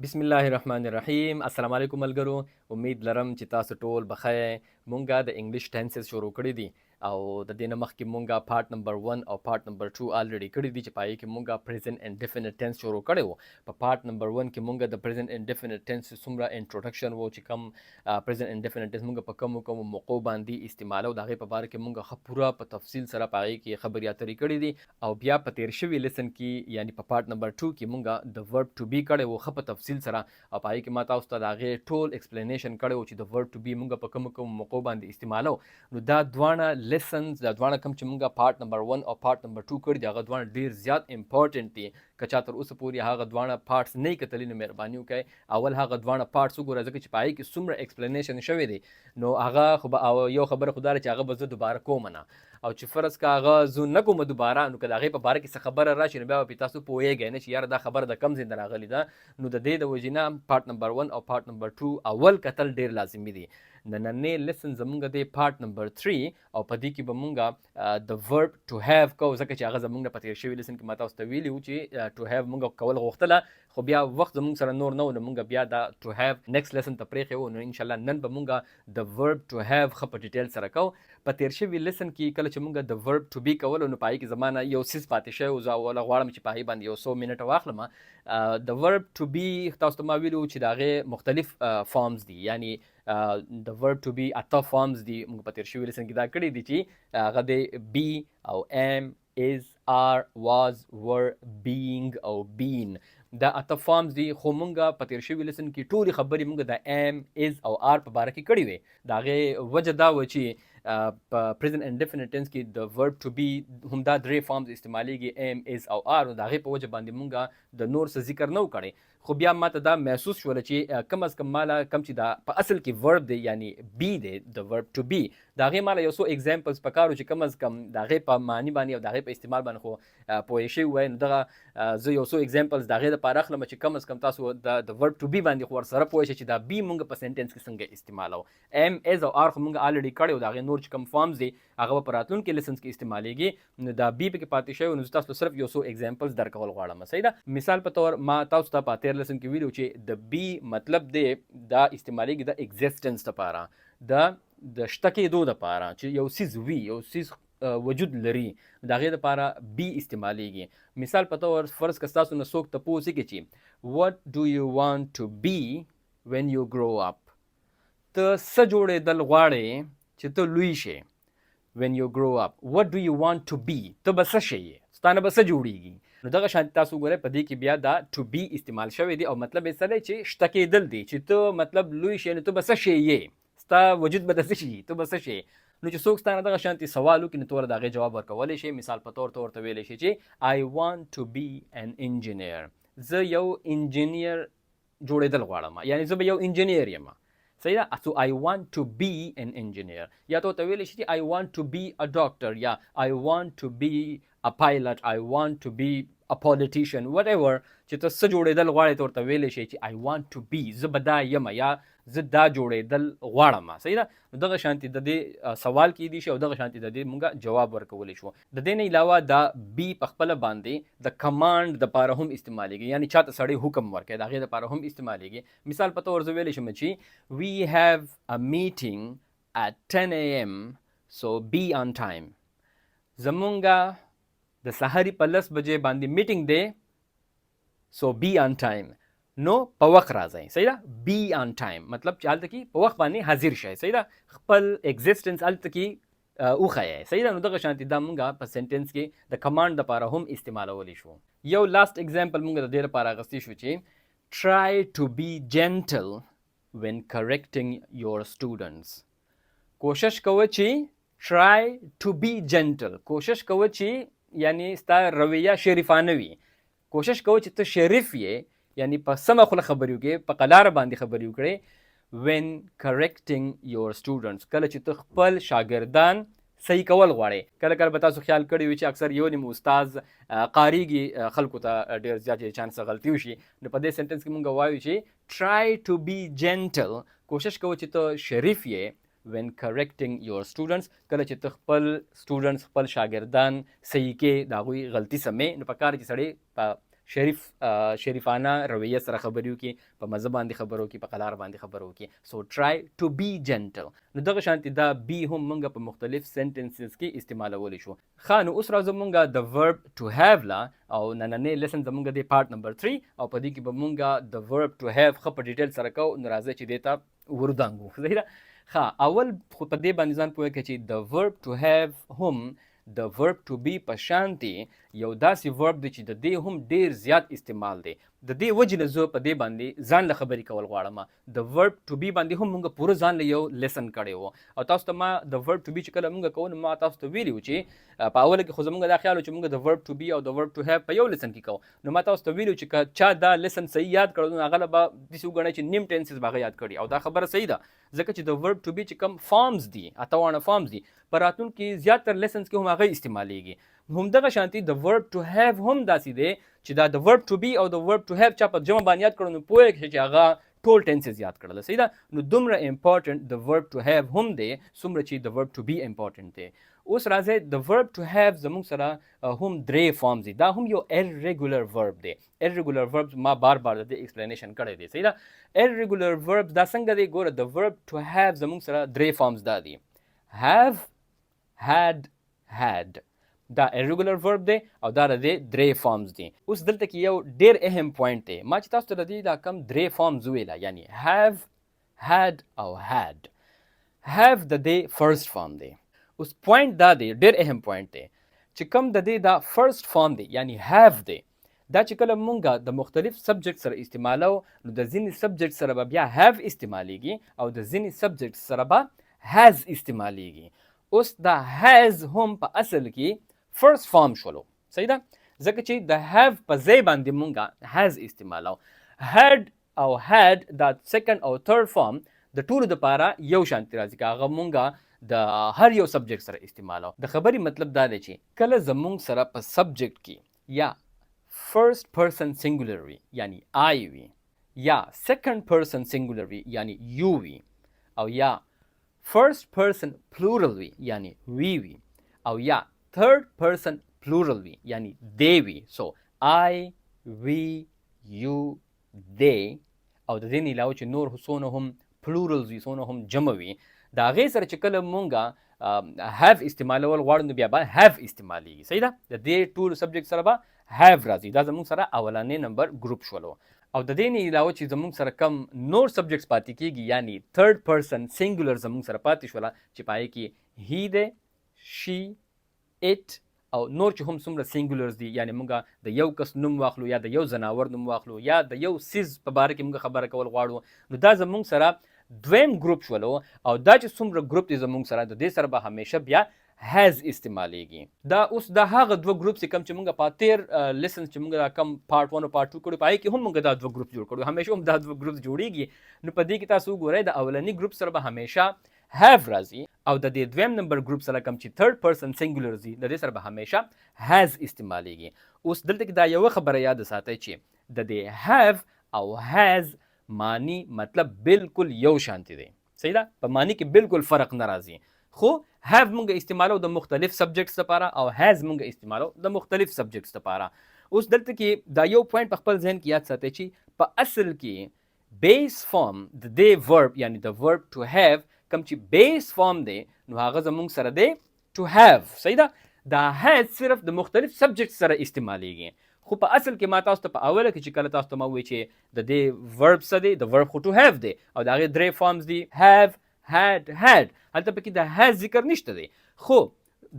بسم الله الرحمن الرحیم. السلام علیکم ملګرو، امید لرم چې تاسو ټول به ښه یئ. مونږه د انګلیش ټینسز شروع کړی دي او د دې نه مخکې مونږه پارټ نمبر 1 او پارټ نمبر 2 آلریډي کړی دي چې پای کې مونږه پریزنټ اینډ ډیفینټ ټینس شروع کړی وو. په پارټ نمبر 1 کې مونږه د پریزنټ اینډ ډیفینټ ټینس څومره انټروډکشن وو چې کوم پریزنټ اینډ ډیفینټ ټینس مونږ په کوم کوم موقعو باندې استعمالو، د هغې په باره کې مونږ ښه پوره په تفصیل سره په هغې کې خبرې اترې کړې دي. او بیا په تیر شوي لیسن کې، یعنی په پارټ نمبر 2 کې مونږه د ورب ټو بی کړی وو ښه په تفصیل سره، او په هغې کې ما تاسو ته د هغې ټول ایکسپلینیشن کړی وو چې د ورب ټو بی مونږ په کومو کومو موقعو باندې استعمالو. نو دا دواړه لیسنز، دا دواړه کوم چې مونږه پارټ نمبر 1 او پارټ نمبر 2 کړي دي، هغه دواړه ډیر زیات امپورټنټ دي. که چا تر اوسه پورې هغه دواړه پارټس نه کتلي، نو مهرباني وکړئ اول هغه دواړه پارټس وګوره، ځکه چې په هغې کې څومره ایکسپلینیشن شوی دی نو هغه خو به، او یو خبره خو دا چې هغه به زه دوباره کوم نه، او چې فرض که هغه زه نه کوم دوباره، نو که د هغې په باره کې څه خبره راشي نو بیا به پرې تاسو پوهېږئ نه چې یاره دا خبره د کوم ځای نه راغلې ده. نو د دې د وجې نه پارټ نمبر 1 او پارټ نمبر 2 اول کتل ډېر لازمي دي. نننی لیسن زمونږ دی پارټ نمبر 3 او په دې کې به مونږ د ورب ټو هیو کوو، ځکه چې هغه زمونږ په تیر شوي لیسن کې ما تاسو ته ویلي وو چې ټو هیو مونږ کول غوښتله، خو بیا وخت زمونږ سره نور نه و، نو مونږ بیا دا ټو هیو نیکسټ لیسن ته پرېښی وو. نو ان شاء الله نن به مونږ د ورب ټو هیو ښه په ډیټیل سره کوو. په تیر شوي لیسن کې کله چې مونږ د ورب ټو بی کولو، نو په هغې کې زما نه یو څیز پاتې شوی و. زه اوله غواړم چې په هغې باندې یو څو منټه واخلم. د ورب ټو بی تاسو ته ما ویلي وو چې د هغې مختلف فارمز دي، یعنی د ورب ټو بی اته فارمز دي. موږ په تیر شوي لیسن کې دا کړي دي چې هغه دی بی او ایم، is، are، was، were، being او been. دا اته فارمز دي. خو مونږ په تیر شوي لیسن کې ټولې خبرې مونږ د am، is او are په باره کې کړې وې. د هغې وجه دا وه چې په پریزنټ اینډ ډیفینټ ټینس کې د ورب ټو بی هم دا درې فارمز استعمالیږي، am، is او are. نو د هغې په وجه باندې مونږ د نور څه ذکر نه و کړی. خو بیا ماته دا محسوس شول چې کم از کم مالا کم چې دا په اصل کې ورب دی، یعنی بی دی، د ورب ټو بی، د هغې مالا یو څو اگزامپلز پکارو چې کم از کم د هغې په معنی باندې او د هغې په استعمال باندې خو پوه شوي وای. نو دغه زه یو څو اگزامپلز د هغې دپاره اخلم چې کم از کم تاسو د ورب ټو بی باندې خو ورسره پوه شئ چې دا بی مونږ په سنټنس کې څنګه استعمالو. ایم، از او آر خو مونږ آلریډي کړی او د هغې نور چې کوم فارمز دي هغه به په راتلونکي لیسنز کې استعمالیږي. نو دا بی پکې پاتې شوی، نو زه تاسو ته صرف یو څو اگزامپلز درکول غواړم. صحیح ده؟ مثال په تور ما تاسو ته په تیر لیسن کې ویلو چې د بی مطلب دی دا استعمالیږي د ایگزیسټنس لپاره، د شته کېدو لپاره، چې یو څیز وي، یو څیز وجود لري، د هغې لپاره بی استعمالیږي. مثال په تور فرض که ستاسو نه څوک تپوس وکړي چې what do you want to be when you grow up، ته څه جوړېدل غواړې چې ته لوی شې؟ when you grow up، what do you want to be؟ ته به څه شې، ستا نه به څه جوړیږي؟ نو دغه شان تاسو وګورئ، په دې کې بیا دا to be استعمال شوی دی او مطلب یې څه دی؟ چې شته کېدل دي، چې ته مطلب لوی شې نو ته به څه شی یې، ستا وجود به د څه شي، ته به څه شې؟ نو چې څوک ستا نه دغه شانتې سوال وکړي نو ته ورته د هغې جواب ورکولی شې. مثال په تور ته ورته ویلی شې چې I want to be an engineer، زه یو انجینیر جوړېدل غواړم، یعنی زه به یو انجینیر یم. صحیح ده؟ So I want to be an engineer. یا ته ورته ویلی شې چې I want to be a doctor یا I want to be a pilot، I want to be a politician، whatever چې ته څه جوړېدل غواړې، ته ورته ویلی شې چې I want to be، زه به دا یم یا زه دا جوړېدل غواړم. صحیح ده؟ نو دغه شانتې د دې سوال کېدی شي او دغه شانتې د دې مونږ جواب ورکولی شو. د دې نه علاوه دا بی په خپله باندې د کمانډ دپاره هم استعمالیږي، یعنی چاته سړی حکم ورکوي د هغې دپاره هم استعمالیږي. مثال په طور زه ویلی شم چې we have a meeting at 10 a.m، so be on time. زمونږ د سحري په 10 بجې باندې میټینګ دی، so be on time، نو په وخت راځئ. صحیح ده؟ be on time مطلب چې هلته کې په وخت باندې حاضر شئ. صحیح ده؟ خپل ایگزیسټنس هلته کې وښیئ. صحیح ده؟ نو دغه شانتې دا مونږ په سنټنس کې د کمانډ دپاره هم استعمالولی شو. یو لاست اگزامپل مونږ د دې لپاره اخیستی شو چې try to be gentle when correcting your students. کوشش کوه چې try to be gentle، کوشش کوه چې یعنی ستا رویه شریفانه وي، کوشش کوه چې ته شریف یې، یعنی په سمه خوله خبرې وکړې، په قلاره باندې خبرې وکړې. when correcting your students، کله چې ته خپل شاګردان صحیح کول غواړې. کله کله به تاسو خیال کړی وي چې اکثر یو نیم استاد قاریږي خلکو ته ډیر زیات چې چانس غلطي وشي. نو په دې سنټنس کې مونږ وایو چې try to be gentle، کوشش کوه چې ته شریف یې، when correcting your students، کله چې ته خپل students، خپل شاګردان صحیح کې، د هغوی غلطي سمې، نو پکار چې سړی په شریف شریفانه رویه سره خبرې وکړي، په مزه باندې خبرې وکړي، په قلار باندې خبرې وکړي. سو ټرای ټو بی جنټل. نو دغه شانتې دا بی هم مونږ په مختلف سنټنسز کې استعمالولی شو. ښه، نو اوس راځو مونږ د ورب ټو هیو لا، او نننې لیسن زمونږ دی پارټ نمبر 3، او په دې کې به مونږ د ورب ټو هیو ښه په ډیټیل سره کوو. نو راځئ چې دې ته وردانګو. صحیح ده؟ ښه، اول خو په دې باندې ځان پوه کړئ چې د ورب ټو هیو هم د ورب ټو بی په شانتې یو داسې ورب دی چې د دې هم ډیر زیات استعمال دی. د دې وجې نه زه په دې باندې ځان له خبرې کول غواړم. د ورب ټو بی باندې هم مونږ پوره ځان له یو لیسن کړی وو، او تاسو ته ما د ورب ټو بی چې کله مونږ کوو، نو ما تاسو ته ویلي وو چې په اوله کې خو زمونږ دا خیال و چې مونږ د ورب ټو بی او د ورب ټو هیو په یو لیسن کې کوو. نو ما تاسو ته ویلي چې که چا دا لیسن صحیح یاد کړو، نو هغه له به داسې وګڼئ چې نیم ټینسز به هغه یاد کړي. او دا خبره صحیح ده، ځکه چې د ورب ټو بی چې کوم فارمز دي، 8 واړه فارمز دي، په راتلونکي زیاتر لیسنز کې هم هغه استعمالیږي. همدغه شانتي د ورب ټو هیو هم داسې دی چې دا د ورب ټو بی او د ورب ټو هیو چا په جمع باندې یاد کړو، نو پوه شئ چې هغه ټول ټینسز یاد کړل. صحیح ده؟ نو دومره امپورټنت د ورب ټو هیو هم دی څومره چې د ورب ټو بی امپورټنت دی. اوس راځي د ورب ټو هیو زموږ سره هم درې فارمز دي. دا هم یو irregular verb دی. Irregular verbs ما بار بار د دې ایکسپلینیشن کړی دی. صحیح ده؟ Irregular verbs دا څنګه دی؟ ګوره، د verb to have زموږ سره درې فارمز دا دي: have، had، had. دا irregular verb دی او دا د دې درې فارمز دي. اوس دلته کې یو ډیر اهم پوینټ دی. ما چې تاسو ته د دې دا کم درې فارمز ویله، یعنی have، had او had، have د دې فرست فارم دی. اوس پوینټ دا دی، ډیر اهم پوینټ دی، چې کم د دې دا فرست فارم دی، یعنی have دی، دا چې کله مونږه د مختلف سبجیکټ سره استعمالو، نو د ځینې سبجیکټ سره به بیا have استعمالیږي او د ځینې سبجیکټ سره به has استعمالیږي. اوس دا has هم په اصل کې فرست فارم شولو. صحیح ده؟ ځکه چې د have په ځای باندې مونږه has استعمالو. Had او had دا سیکنډ او تھرډ فارم د ټولو دپاره یو شانتي راځي، که هغه مونږه د هر یو سبجیکټ سره استعمالو. د خبرې مطلب دا دی چې کله زمونږ سره په سبجیکټ کې یا فرست پرسن سنګولر وي، یعنی I وي، یا سیکنډ پرسن سنګولر وي، یعنی you وي، او یا فرست پرسن پلورل وي، یعنی we وي، او یا تھرډ پرسن پلورل وي، یعنی they وي، سو I، we، you، they، او د دې نه علاوه چې نور څونه هم پلورلز وي، څونه هم جمع وي، د هغې سره چې کله مونږه have استعمالول غواړو، نو بیا به have استعمالیږي. صحیح ده؟ د دې ټولو سبجیکټ سره به have راځي. دا زموږ سره اولنې نمبر ګروپ شولو. او د دې نه علاوه چې زموږ سره کم نور سبجیکټس پاتې کیږي، یعنی تھرډ پرسن سنګولر زموږ سره پاتې شوله، چې پای کې he دی، she، it او نور چې هم څومره سنګولرز دي، یعنی موږ د یو کس نوم واخلو یا د یو ځناور نوم واخلو یا د یو څیز په باره کې موږ خبره کول غواړو، نو دا زموږ سره دویم ګروپ شولو. او دا چې څومره ګروپ دی زموږ سره، د دې سره به همیشه بیا has استعمالیږي. دا اوس دا هغه دوه ګروپ چې کوم چې موږ په تیر لیسنز چې موږ دا کم پارټ 1 او پارټ 2 کړو، په هغې کې هم موږ دا دوه ګروپ جوړ کړو. همیشه هم دا دوه ګروپ جوړیږي. نو په دې کې تاسو وګورئ، د اولني ګروپ سره به همیشه have راځي او د دې دویم نمبر ګروپ سره، کوم چې تھرډ پرسن سنګولر دي، د دې سره به همیشه has استعمالیږي. اوس دلته کې دا یوه خبره یاد ساتئ چې د دې have او has معنی مطلب بالکل یو شانتی دی. صحیح ده؟ په معنی کې بالکل فرق نه راځي، خو have مونږ استعمالو د مختلف سبجیکټس لپاره او has مونږ استعمالو د مختلف سبجیکټس لپاره. اوس دلته کې دا یو پوینټ په خپل ذهن کې یاد ساتئ چې په اصل کې بیس فارم د دې ورب، یعنی د ورب ټو have کوم چې بیس فارم دی، نو هغه زمونږ سره دی ټو have. صحیح ده؟ دا has صرف د مختلف سبجیکټ سره استعمالیږي، خو په اصل کې ما تاسو ته په اوله کې چې کله تاسو ته ما وویل چې د دې ورب څه دی، د ورب خو ټو have دی او د هغې درې فارمز دي: have، had، had. هلته پکې د has ذکر نشته دی، خو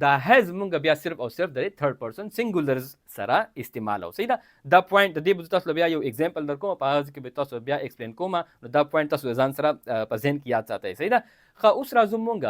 دا has مونږ بیا صرف او صرف د تھرډ پرسن سنګولرز سره استعمالو. صحیح ده؟ دا پوینټ د دې به تاسو له بیا یو اگزامپل درکوم، په هغه کې به تاسو بیا ایکسپلین کوم. نو دا پوینټ تاسو ځان سره په ذهن کې یاد ساتئ. صحیح ده؟ ښه، اوس راځو مونږ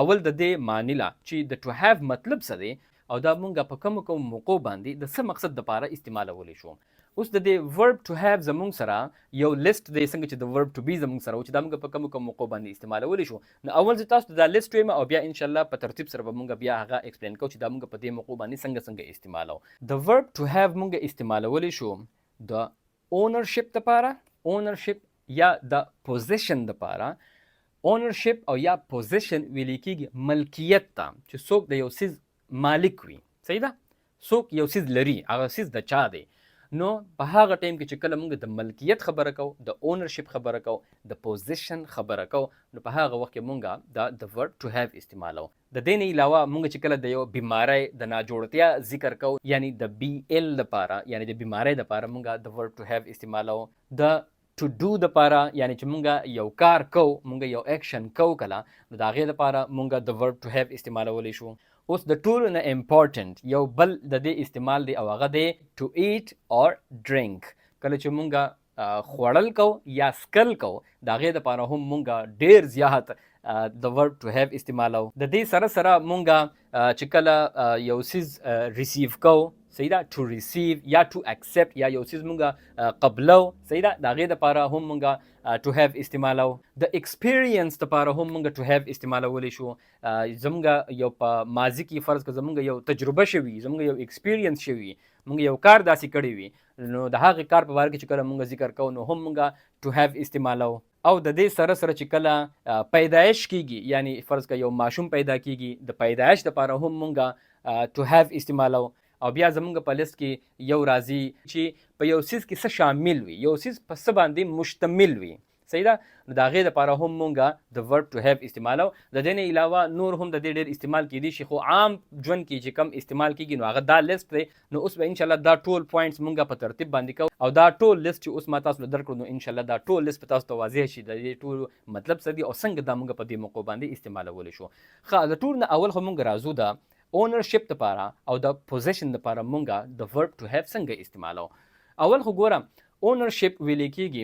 اول د دې معنی لا چې د ټو have مطلب څه دی او دا مونږ په کوم کوم موقع باندې د څه مقصد لپاره استعمالولی شو. اوس د دې ورب ټو have زمونږ سره یو لیست دی، څنګه چې د ورب ټو بی زمونږ سره و، چې دا مونږ په کوم کوم موقع باندې استعمالولی شو. نو اول زه تاسو ته دا لیست وایم او بیا ان شاء الله په ترتیب سره به مونږ بیا هغه ایکسپلین کوو چې دا مونږ په دې موقع باندې څنګه څنګه استعمالو. د ورب ټو have مونږ استعمالولی شو د اونرشپ لپاره، اونرشپ یا د پوزیشن لپاره. اونرشپ او یا پوزیشن ویل کېږي ملکیت ته، چې څوک د یو څیز مالک وي. صحیح ده؟ څوک یو څیز لري، هغه څیز د چا دی. نو په هغه ټایم کې چې کله موږ د ملکیت خبره کوو، د اونرشپ خبره کوو، د پوزیشن خبره کوو، نو په هغه وخت کې مونږ دا د ورب ټو هیو استعمالو. د دې نه علاوه مونږ چې کله د یو بیماری د ناجوړتیا ذکر کوو، یعنی د بی ایل لپاره، یعنی د بیماری لپاره مونږ د ورب ټو هیو استعمالو. د ټو ډو لپاره، یعنی چې مونږ یو کار کوو، مونږ یو اکشن کوو کله، نو د هغې لپاره مونږ د ورب ټو هیو استعمالولی شو. اوس د ټولو نه امپورټنټ یو بل د دې استعمال دی او هغه دی ټو ایټ اور ډرینک. کله چې مونږ خوړل کو یا سکل کو، د هغې لپاره هم مونږ ډیر زیات د ورب ټو هیو استعمالو. د دې سره سره مونږ چې کله یو څیز ریسیو کو، صحیح ده، ټو ریسیو یا ټو اکسپټ، یا یو څیز مونږ قبلو، صحیح ده، د هغې لپاره هم مونږ ټو هیو استعمالو. د ایکسپیرینس لپاره هم مونږ ټو هیو استعمالولی شو. زمونږ یو په ماضي کې فرض که زمونږ یو تجربه شوي، زمونږ یو ایکسپیرینس شوي، مونږ یو کار داسې کړی وي، نو د هغې کار په باره کې چې کله مونږ ذکر کوو نو هم مونږ ټو هیو استعمالو. او د دې سره سره چې کله پیدایش کیږي، یعنی فرض که یو ماشوم پیدا کیږي، د پیدایش لپاره هم مونږ ټو هیو استعمالو. او بیا زمونږ په لیست کې یو راځي چې په یو څیز کې څه شامل وي، یو څیز په څه باندې مشتمل وي، صحیح ده، نو د هغې لپاره هم مونږ د ورب ټو هیو استعمالو. د دې نه علاوه نور هم د دې ډېر استعمال کیدی شي، خو عام ژوند کې چې کم استعمال کیږي نو هغه دا لیست دی. نو اوس به انشاءالله دا ټول پوینټس مونږ په ترتیب باندې کوو، او دا ټول لیست چې اوس ما تاسو له درکړو نو انشاءالله دا ټول لیست به تاسو ته واضح شي، د دې ټول مطلب څه دی او څنګه دا مونږ په دې موقع باندې استعمالولی شو. ښه، د ټول نه اول خو مونږ راځو د اونرشپ لپاره او د پوزیشن لپاره مونږ د ورب ټو هیو څنګه استعمالو. اول خو ګوره، اونرشپ ویل کیږي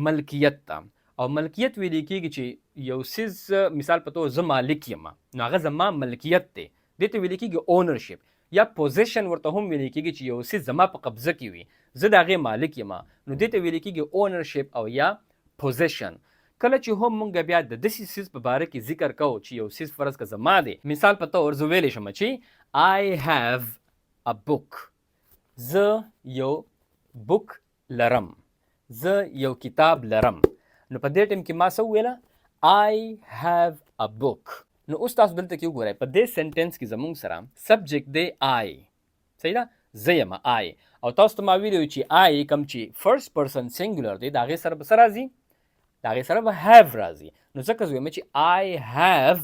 ملکیت ته، او ملکیت ویل کیږي چې یو څیز مثال په تور زه مالک یم نو هغه زما ملکیت دی، دې ته ویل کیږي اونرشپ. یا پوزیشن ورته هم ویل کیږي چې یو څیز زما په قبضه کې وي، زه د هغې مالک یم، نو دې ته ویل کیږي اونرشپ او یا پوزیشن. کله چې هم مونږ بیا د داسې څیز په باره کې ذکر کوو چې یو څیز فرض که زما دی، مثال په تور زه ویلی شم چې I have a book، زه یو بوک لرم، زه یو کتاب لرم. نو په دې ټیم کې ما څه وویله؟ I have a book. نو اوس تاسو دلته کې وګورئ، په دې سنټنس کې زمونږ سره سبجیکټ دی I، صحیح ده، زه یم I، او تاسو ته ما ویلي وو چې I کوم چې فرست پرسن سنګولر دی د هغې سره به څه راځي؟ د هغې سره به have راځي. نو ځکه زه وایم چې I have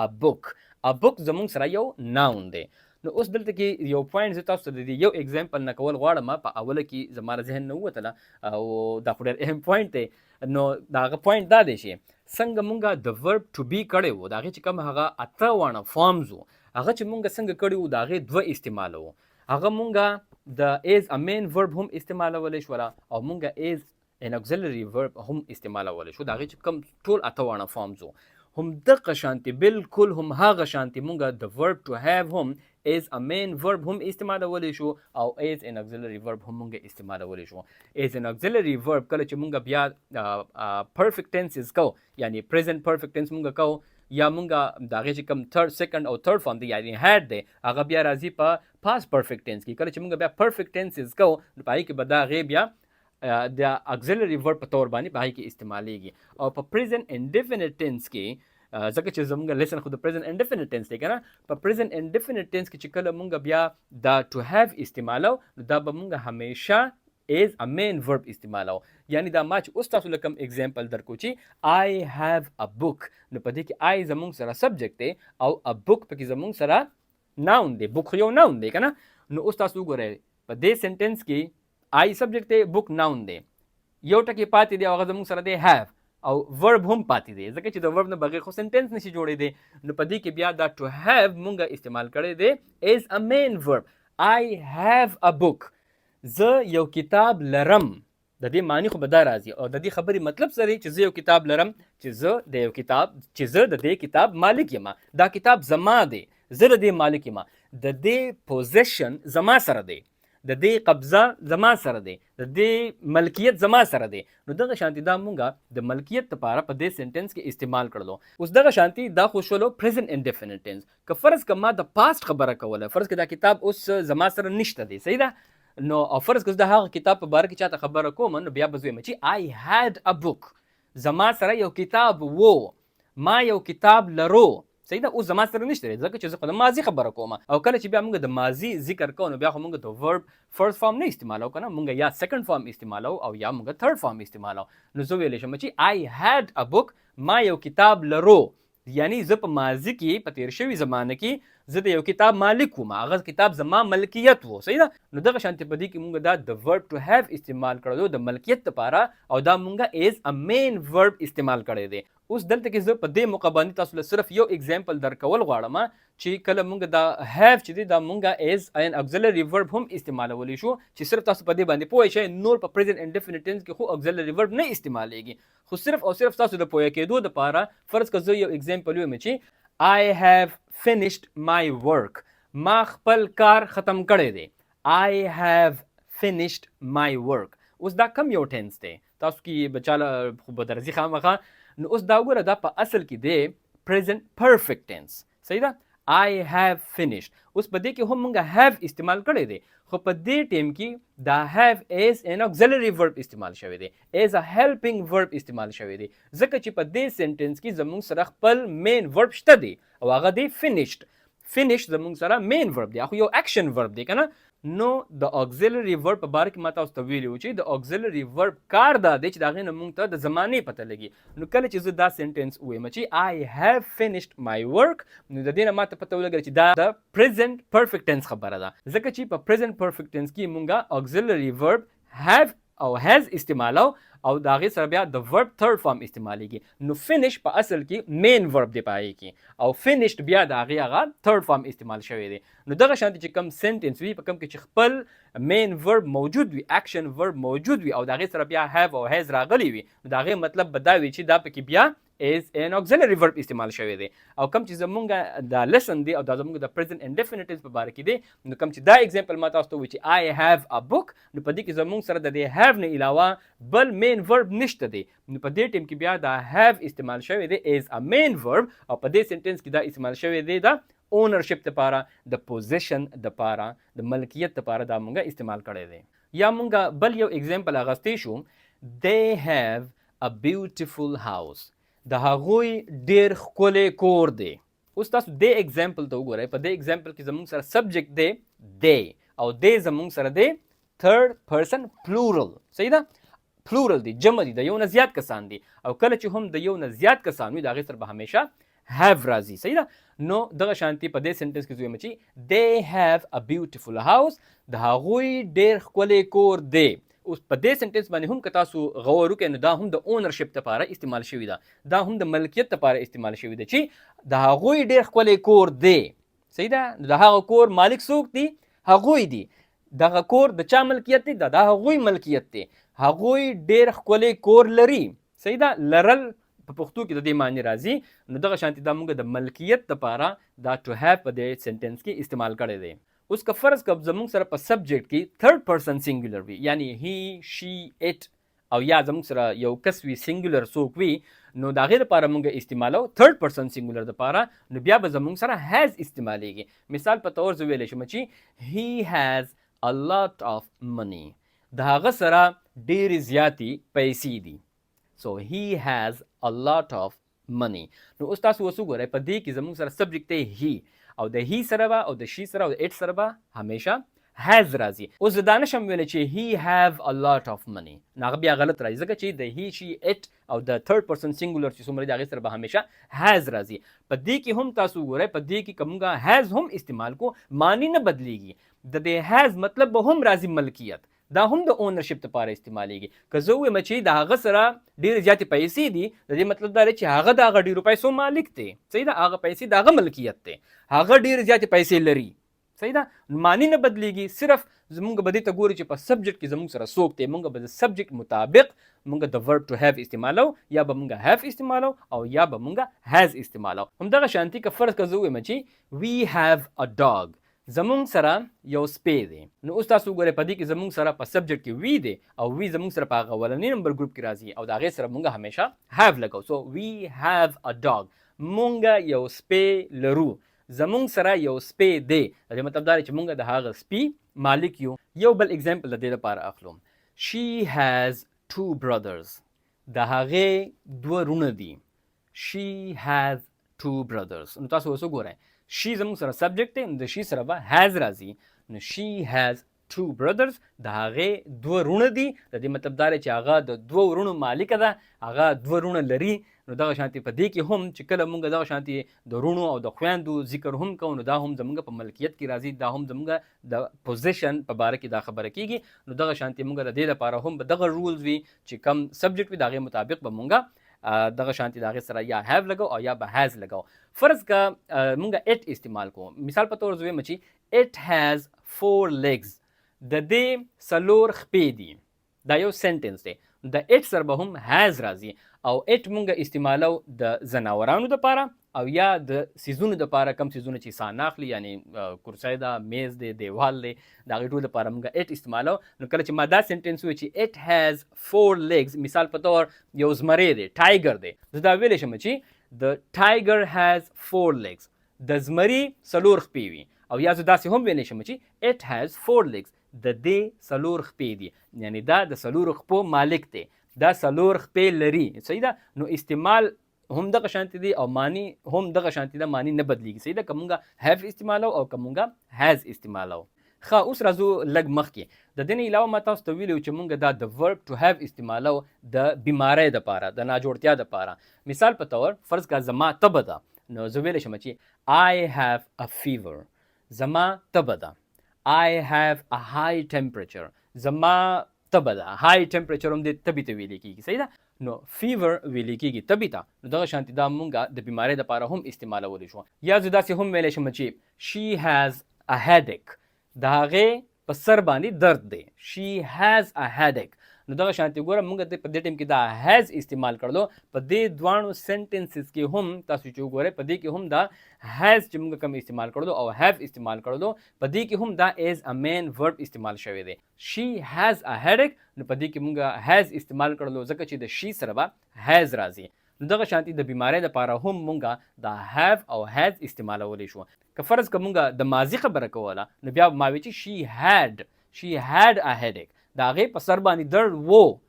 a book. A book زمونږ سره یو ناون دی. نو اوس دلته کې یو پوینټ زه تاسو ته د دې یو اگزامپل نه کول غواړم، په اوله کې زما له ذهن نه ووتله او دا خو ډېر اهم پوینټ دی. نو د هغه پوینټ دا دی چې څنګه مونږ د ورب ټو بي کړی وو، د هغې چې کوم هغه اته واڼه فارمز وو، هغه چې مونږ څنګه کړي وو د هغې دوه استعماله وو. هغه مونږ د ایز ا مین ورب هم استعمالولی شوله او مونږ ایز ان اکزلری ورب هم استعمالولی شو. د هغې چې کوم ټول اته واڼه فارمز وو هم دغه شانتې، بالکل هم هغه شانتې مونږ د ورب ټو هیو هم ایز ا مین ورب هم استعمالولی شو او ایز ان اکزلری ورب هم مونږ استعمالولی شو. ایز ان اکزلری ورب کله چې مونږ بیا پرفیکټ ټینسز کو، یعنی پریزنټ پرفیکټ ټینس مونږ کو، یا مونږ د هغې چې کوم تھرډ، سیکنډ او تھرډ فارم دی یعنی هیډ دی، هغه بیا راځي په پاس پرفیکټ ټینس کې. کله چې مونږ بیا پرفیکټ ټینسز کو نو په هغې کې به دا هغې بیا د اکزلری ورب په تور باندې په هغې کې استعمالیږي. او په پریزنټ انډیفینټ ټینس کې، ځکه چې زمونږ لیسن خو د پریزنټ انډیفینټ ټینس دی کنه، په پریزنټ انډیفینټ ټینس کې چې کله مونږ بیا دا ټو هیو استعمالو نو دا به مونږ همیشه ایز ا مین ورب استعمالو. یعنی دا ما چې اوس تاسو له کوم اگزامپل درکو چې I have a book، نو په دې کې I زمونږ سره سبجیکټ دی او ا بوک پکې زمونږ سره ناون دی، بوک خو یو ناون دی کنه. نو اوس تاسو وګورئ په دې سنټنس کې I سبجیکټ دی، بوک ناون دی، یو ټکی پاتې دی او هغه زمونږ سره دی have، او ورب هم پاتې دی، ځکه چې د ورب نه بغیر خو سنټنس نشي جوړېدی. نو په دې کې بیا دا ټو هیو مونږ استعمال کړی دی ایز ا مین ورب. I have a book، زه یو کتاب لرم. د دې معنی خو به دا راځي او د دې خبرې مطلب څه دی چې زه یو کتاب لرم، چې زه د یو کتاب، چې زه د دې کتاب مالک یم، دا کتاب زما دی، زه د دې مالک یم، د دې پوزیشن زما سره دی، د دې قبضه زما سره دی، د دې ملکیت زما سره دی. نو دغه شانتي دا مونږه د ملکیت لپاره په دې سنټنس کې استعمال کړلو. اوس دغه شانتي دا خو شولو پریزنټ انډیفینټ ټینس. که فرض که ما د پاست خبره کوله، فرض که دا کتاب اوس زما سره نشته دی، صحیح ده، نو او فرض که زه د هغه کتاب په باره کې چاته خبره کوم نو بیا به زه وایم چې I had a book، زما سره یو کتاب وو، ما یو کتاب لرو. صحیح ده، اوس زما سره نشته دی، ځکه چې زه خو د ماضي خبره کوم. او کله چې بیا موږ د ماضي ذکر کوو، نو بیا خو موږ د ورب فرست فارم نه استعمالو کنه، موږ یا سیکنډ فارم استعمالو او یا موږ تھرډ فارم استعمالو. نو زه ویلی شم چې I had a book، ما یو کتاب لرو، یعنی زه په ماضي کې، په تیر شوي زمانه کې زه د یو کتاب مالک وم، هغه کتاب زما ملکیت وو. صحیح ده. نو دغه شانتې په دې کې موږ دا د ورب ټو هیو استعمال کړو د ملکیت لپاره، او دا موږ ایز ا مین ورب استعمال کړی دی. اوس دلته کې زه په دې موقع باندې تاسو له صرف یو اگزامپل درکول غواړم چې کله موږ دا هیو چې دی، دا موږ ایز ان اکزلری ورب هم استعمالولی شو، چې صرف تاسو په دې باندې پوه شئ. نور په پریزنټ انډیفینیټ ټینس کې خو اکزلری ورب نه استعمالېږي، خو صرف او صرف تاسو د پوهه کېدو دپاره فرض که زه یو اگزامپل ویم چې I have finished my work، ما خپل کار ختم کړی دی. I have finished my work، اوس دا کم یو ټینس دی؟ تاسو کې بچاله خو به درځي خامخا. نو اوس دا وګوره، دا په اصل کې دی present perfect tense. صحیح ده. I have finished، اوس په دې کې هم موږ have استعمال کړی دی، خو په دې ټیم کې دا have as an auxiliary verb استعمال شوی دی، as a helping verb استعمال شوی دی، ځکه چې په دې سنټنس کې زموږ سره خپل main verb شته دی او هغه دی finished. Finish زموږ سره main verb دی، خو یو action verb دی کنه. نو د auxiliary verb په باره کې ما تاسو ته ویلي وو چې د auxiliary verb کار دا دی چې د هغې نه مونږ ته د زمانې پته لګي. نو کله چې زه دا سنټنس ووایم چې I have finished my work، نو د دې نه ما ته پته ولګېده چې دا د present perfect tense خبره ده، ځکه چې په present perfect tense کې مونږ auxiliary verb have او has استعمالو او د هغې سره بیا د verb third form استعمالیږي. نو finish په اصل کې main verb دی په هغې کې، او finished بیا د هغې هغه third form استعمال شوی دی. نو دغه شانتې چې کوم سنټنس وي په کوم کې چې خپل main verb موجود وي، action verb موجود وي، او د هغې سره بیا have او has راغلی وي، نو د هغې مطلب به دا وي چې دا پکې بیا as an auxiliary verb استعمال شوی دی. او کوم چې زمونږ دا lesson دی او دا زمونږ د present indefinite tense په باره کې دی، نو کوم چې دا example ما تاسو ته وویل چې I have a book، نو په دې کې زمونږ سره د دې have نه علاوه بل main verb نشته دی. نو په دې ټیم کې بیا دا have استعمال شوی دی as a main verb، او په دې سنټنس کې دا استعمال شوی دی د ownership لپاره، د possession لپاره، د ملکیت لپاره دا مونږ استعمال کړی دی. یا مونږ بل یو example اغوستې شو، they have a beautiful house، د هغوی ډیر ښکلی کور دی. اوس تاسو دې اگزامپل ته وګورئ. په دې اگزامپل کې زموږ سره سبجیکټ دی they، او they زموږ سره دی third person plural. صحیح ده، plural دی، جمع دی، د یو نه زیات کسان دي، او کله چې هم د یو نه زیات کسان وي، د هغې سره به همیشه have راځي. صحیح ده. نو دغه شانتي په دې سنټنس کې زه وایم چې they have a beautiful house، د هغوی ډیر ښکلی کور دی. اوس په دې سنټنس باندې هم که تاسو غور وکړئ، نو دا هم د ownership لپاره استعمال شوی ده، دا هم د ملکیت لپاره استعمال شوی ده چې د هغوی ډیر ښکلی کور دی. صحیح ده. نو د هغه کور مالک څوک دی؟ هغوی دی. دغه کور د چا ملکیت دی؟ دا د هغوی ملکیت دی. هغوی ډیر ښکلی کور لري. صحیح ده. لرل په پښتو کې د دې معنی راځي. نو دغه شانتي دا موږ د ملکیت لپاره دا to have په دې سنټنس کې استعمال کړی دی. اوس که فرض که زموږ سره په سبجیکټ کې third person singular وي، یعنی he، she، it، او یا زموږ سره یو کس وي، singular څوک وي، نو د هغې لپاره موږ استعمالو third person singular لپاره، نو بیا به زموږ سره has استعمالیږي. مثال په تور زه ویلی شم چې he has a lot of money، د هغه سره ډېرې زیاتې پیسې دي. So he has a lot of money. نو اوس تاسو اوس وګورئ، په دې کې زموږ سره سبجیکټ دی he، او د he سره به او د she سره او د it سره به همیشه has راځي. اوس زه دا نشم ویلی چې he have a lot of money، نو هغه بیا غلط راځي، ځکه چې د he، she، it او د third person singular چې څومره دي، هغې سره به همیشه has راځي. په دې کې هم تاسو وګورئ، په دې کې که موږ has هم استعمال کو، معنی نه بدلیږي. د دې has مطلب به هم راځي ملکیت، دا هم د ownership لپاره استعمالیږي. که زه ووایم چې د هغه سره ډېرې زیاتې پیسې دي، د دې مطلب دا دی چې هغه د هغه ډېرو پیسو مالک دی. صحیح ده. هغه پیسې د هغه ملکیت دی، هغه ډېرې زیاتې پیسې لري. صحیح ده. معنی نه بدلیږي، صرف زمونږ به دې ته ګورو چې په سبجیکټ کې زمونږ سره څوک دی، مونږ به د سبجیکټ مطابق مونږ د verb to have استعمالو، یا به مونږ have استعمالو او یا به مونږ has استعمالو. همدغه شانتي که فرض که زه ووایم چې we have a dog، زمونږ سره یو سپی دی. نو اوس تاسو وګورئ، په دې کې زمونږ سره په سبجیکټ کې we دی، او we زمونږ سره په هغه اولني نمبر ګروپ کې راځي، او د هغې سره مونږ همیشه have لګو. So we have a dog، مونږ یو سپی لرو، زمونږ سره یو سپی دی. د دې مطلب دا دی چې مونږ د هغه سپي مالک یو. یو بل اگزامپل د دې لپاره اخلو، she has two brothers، د هغې دوه وروڼه دي. She has two brothers. نو تاسو اوس وګورئ، she زموږ سره subject دی، نو د she سره به has راځي. نو she has two brothers، د هغې دوه وروڼه دي. د دې مطلب دا دی چې هغه د دوو وروڼو مالکه ده، هغه دوه وروڼه لري. نو دغه شانتې په دې کې هم چې کله مونږ دغه شانتې د وروڼو او د خویندو ذکر هم کوو، نو دا هم زمونږ په ملکیت کې راځي، دا هم زمونږ د position په باره کې دا خبره کیږي. نو دغه شانتې مونږ د دې لپاره هم به دغه rules وي چې کم subject وي، د هغې مطابق به مونږ دغه شانتې د هغې سره یا have لګو او یا به has لګو. فرض که مونږ it استعمال کوو، مثال په تور زه وایم چې it has four legs، د دې څلور خپې دي. دا یو sentence دی. د it سره به هم has راځي، او it مونږ استعمالو د ځناورانو دپاره او یا د څیزونو دپاره، کم څیزونه چې ساه نه اخلي، یعنی کرسی ده، میز دی، دیوال دی، د هغې ټول دپاره مونږ it استعمالو. نو کله چې ما دا sentence وویل چې it has four legs، مثال په طور یو زمری دی، tiger دی، زه دا ویلی شم چې the tiger has four legs، د زمري څلور خپې وي. او یا زه داسې هم ویلی شم چې it has four legs، د دې څلور خپې دي، یعنی دا د څلورو خپو مالک دی، دا څلور خپې لري. صحیح ده؟ نو استعمال هم دغه شانتې دی او معنی هم دغه شانتې ده، معنی نه بدلیږي. صحیح ده؟ که مونږ have استعمالو او که مونږ has استعمالو. ښه، اوس راځو لږ مخکې. د دې نه علاوه ما تاسو ته ویلي چې مونږ دا د verb to have استعمالو د بیمارۍ دپاره، د ناجوړتیا دپاره. مثال په طور فرض که زما تبه ده، نو زه ویلی شم چې I have a fever، زما تبه ده. I have a high temperature، زما تبه ده. High temperature هم د تبې ته ویل کېږي. صحیح ده؟ نو fever ویل کېږي تبې ته. نو دغه شانتې دا مونږ د بیمارۍ دپاره هم استعمالولی شو. یا زه داسې هم ویلی شم چې she has a headache، د هغې په سر باندې درد دی. She has a headache. نو دغه شانتې ګوره، مونږ په دې ټیم کې دا has استعمال کړلو. په دې دواړو sentences کې هم تاسو چې وګورئ، په دې کې هم دا has چې مونږ کوم استعمال کړلو او have استعمال کړلو، په دې کې هم دا as a main verb استعمال شوی دی. She has a headache، نو په دې کې مونږ has استعمال کړلو ځکه چې د she سره به has راځي. نو دغه شانتې د بیمارۍ لپاره هم مونږ دا have او has استعمالولی شو. که فرض که مونږ د ماضي خبره کوله، نو بیا ما وی چې she had a headache، د هغې په سر باندې درد وو.